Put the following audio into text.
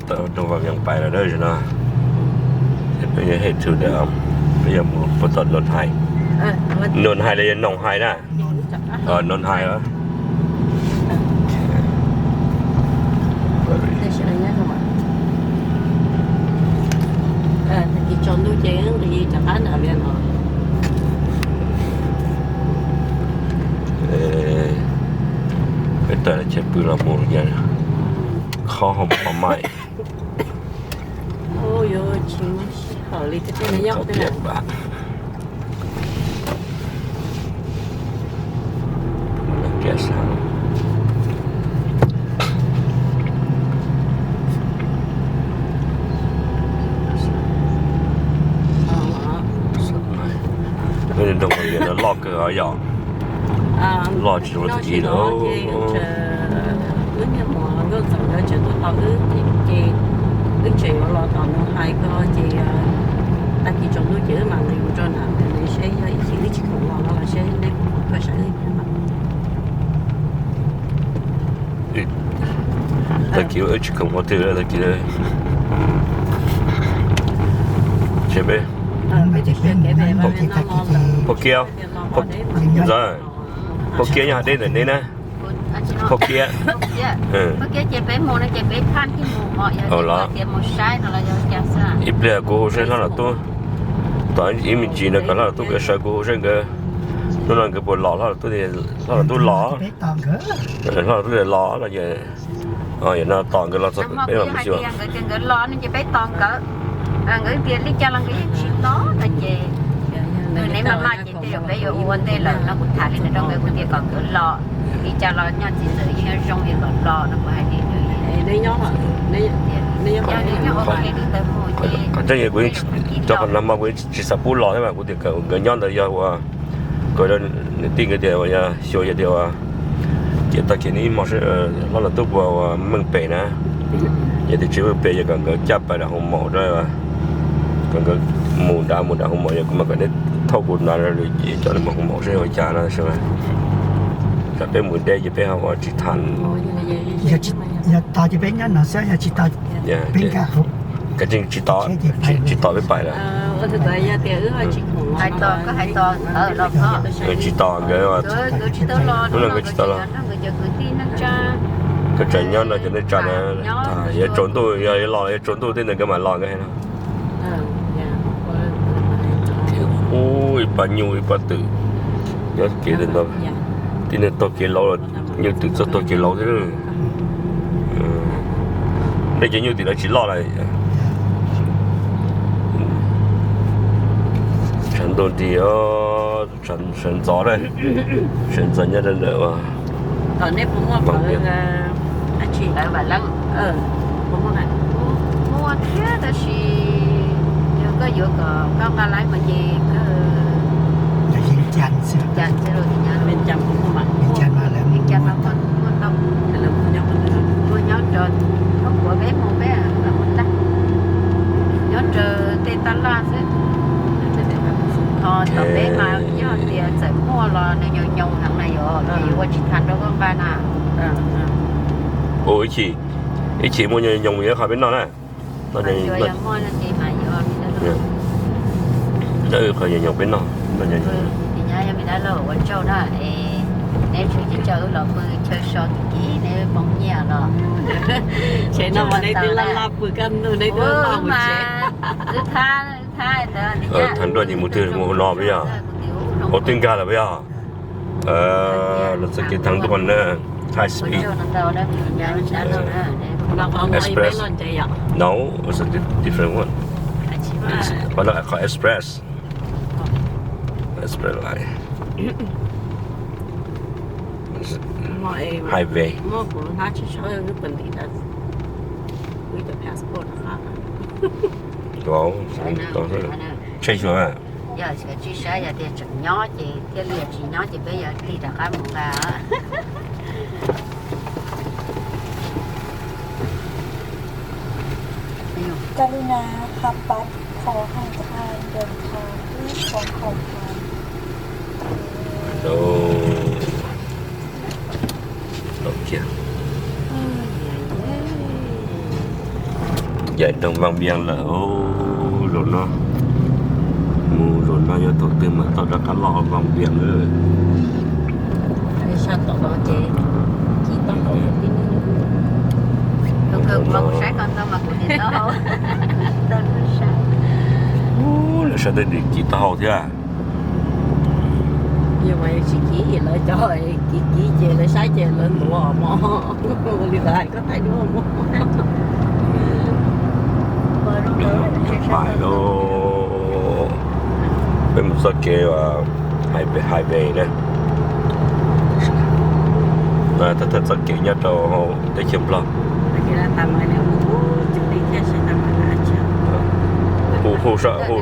Tawm rau Vam Viam Pais lawm na, no peb yuav head to the, peb yuav mus puas tom Noom Hais. Noom Hais los yog Noom Hais na? Noom Hais. Peb tawm lawm ces pw los mus, khob hoo pom mais. Lub nroog Vam Viam no loj kawg os yom. Loj tsis zoo li thaum ub lawm. Tag kis wb tsis khoom qhov twg tag kis. Peb, Phauj Kiab, Phauj Kiab nyob deb ntawm neb na. Phauj Kiab. Los ib pliag kuv hu seb hlob Nom Tub, tom ib me ntsis no kom hlob Nom Tub nkawd sawv kuv hu seb nkawd, hnub no nkawd puas los, hlob Nom Tub, hlob Nom Tub los, hlob Nom Tub los no ces, no tos nkawd los txog peb mam mus xyuas. Nkawd tias li cas los nkawd yeej tsis los no ces, nws neb maj maj ces tej zaum peb yuav ua ua ntej lawm no, kuv tham li ntawd rau nkawd, kuv tias kom nkawd los, li cas los nyob txiv ntxawm yeej zoo li kom los no, kuv hais li ntawd. Qhov tseeb kuv, rau qhov no mas kuv yeej tsis xav pub los thiab mas kuv tias kom nkawd nyob ntawd yog ua, kom niam tij nkawd tias yog xyuas yog tias ua, ces tag kis neb ib hmos seb hlob Nom Tub puas ua meej pem na. Yog tias tsis meej pem ces kom nkawd caj pas nram hoo maum, kom nkawd mus nrad mus nram hoo maum, yog kuv mas kom neb thauj kuv nrad lawm ces coj neb mus hoo maum seb ua cas no. Tsam peb mus deb ces peb ho ua tsis tau. Yog tos ces peb nyob no xwb, yog tsis tos peb nkag hauv. Kav tsij tsis tos, tsis tos peb pais lawm. Tsis tos nkawd, hnub no nkawd tsis tos los. Koj tseem nyob no cov neej tsa na, yog tsaus ntuj, yog los yog tsaus ntuj tej ntawd nkawd mam los nkawd hais no. Ub, ib pab nyuj ib pab twm nyob kev ntawd, tib neeg taug kev laus, nyuj twm txawj taug kev laus thiab. Nej cov nyuj tim no tsis loj lawm. Tshav ntuj nrig, sawv ntxov, sawv ntxov nyob rau ntawm ua. Muaj thiab tab sis yog koj yuav kom koj nqa laiv mas ces koj, cas xwb, cas mas lawv muaj tau, muaj nyob rau, muaj nyob rau, muaj kuav peb mus peb muaj tag, nyob rau tej taj laj xwb. Ho tom peb mas yog tias txawm muaj los nws nyoos nyoos heev na yom, ces yuav ua tsis tau rau koj nqa na. Ib chim, ib chim muaj nyoos nyoos yuav qhov peb noj na. Qhov nyoos nyoos peb noj. Ua tsaug na, neb tsis tsis tso wb los pw chaw so tim kis neb poob nyiaj los. Tsev no mas neb twb laj laj pw kaj ntug, neb twb laj mus tsev. Thav nruaj ces mus twg, mus hauv no peb yog, ua twb nkag lawm peb yog. Los txoj kev thav nruaj na, high speed. Express. No, it's a di- different one. Qhov no qhov express. Express line. Highway. Tseg xyuas. Yog tsis saib yog tias tseem nyob ces thiaj li, tsis nyob ces peb yuav tig rov qab mus nqa.กรุณาพับบัตรขอให้ทางเดินทางด้วยความปลอดภัย Đâu kiag. Yaim rau Vaj Viam lawm. Zaum no, mus zaum no yog thaum twg mam tau rov qab los Vaj Viam lawm. Sab tom no ces kis taub hau. Ub, lawv sab tej dim kis taub hau thiab. Yog mas yog tsis kis lawv cov kis kis ces lawv saib ces lawv ntuav mog. Ua li lawv hais koj thaij duab mog. Pais lauj, peb mus txoj kev highway na. Thawj thawj txoj kev nyob rau teb chaws Nplog. Hu hu saib hu.